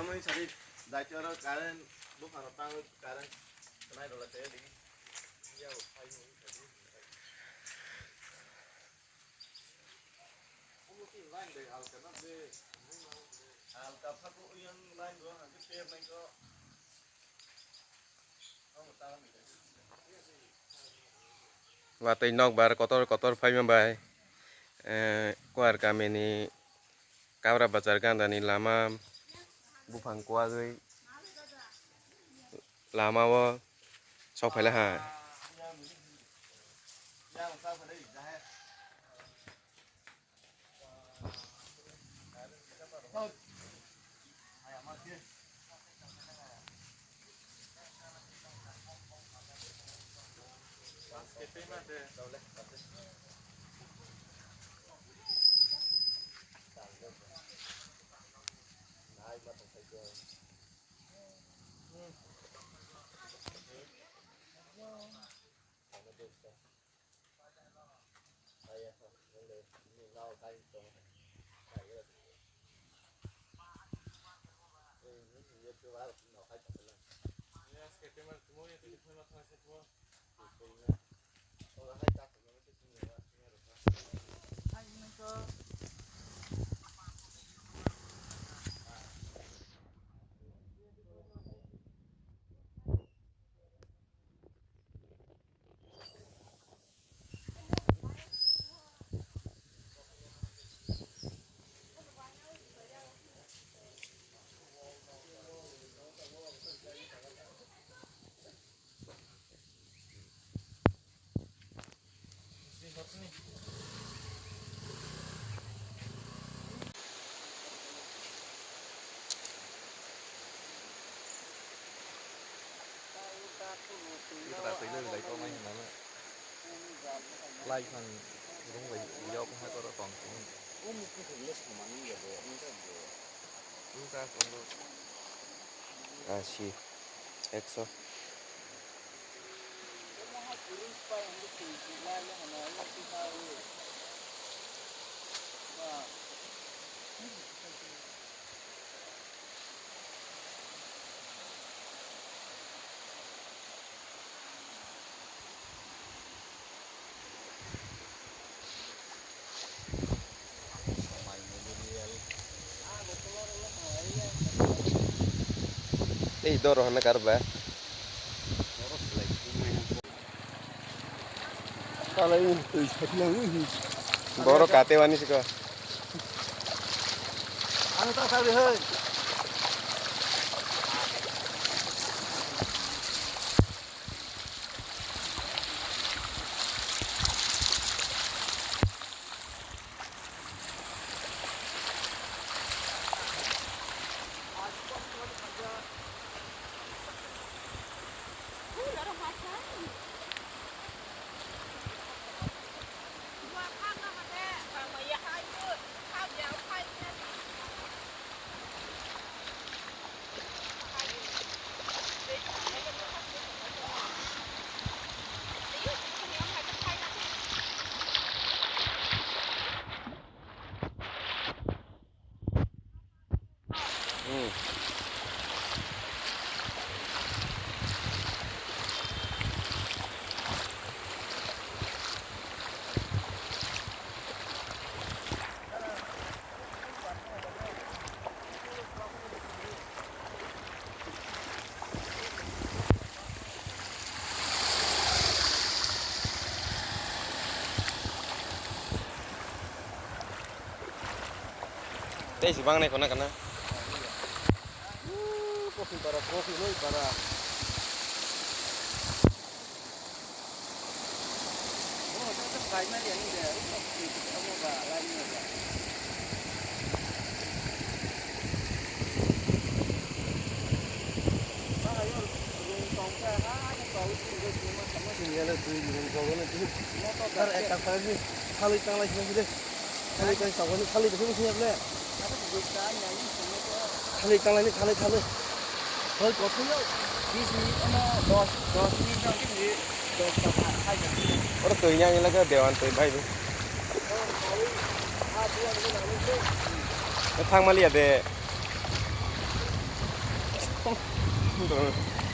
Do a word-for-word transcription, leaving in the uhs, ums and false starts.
Oi, sari, daityo aro current, buphang rok tangwi current, nai rwlai tei di. Iya, bo phai nung sari. Omo ki line de, alka na de, alka pha ko yang line do, hangke per nai ko. Watwi nokbar kotor kotor phaima bai, eh, Kuar kamini Kabra Bazar gandani lama buphang kuagwi lama o sok phaila ha. Itra twi lwi lai tongnai hwnna no. Lai phang rung bai yok wngkha koro tong tong. Wngkha kondo. Asi, ekso. Ei doro hwnna kar ba? Borok kate wani siko. Ang ta sabi hoi. Tei si bang nai khona kana. Kopi para, kopi noi para. Salai tanglai sini de. Salai tang saboni salai de sini sini le. Salai tanglai ni salai salai. Hoi kopi yo. Bis minit ano dos dos minit jang sini dos taka hai jang. Oro twi yang ilaga dewan twi bai bu. Thang mali ya de. Sundor.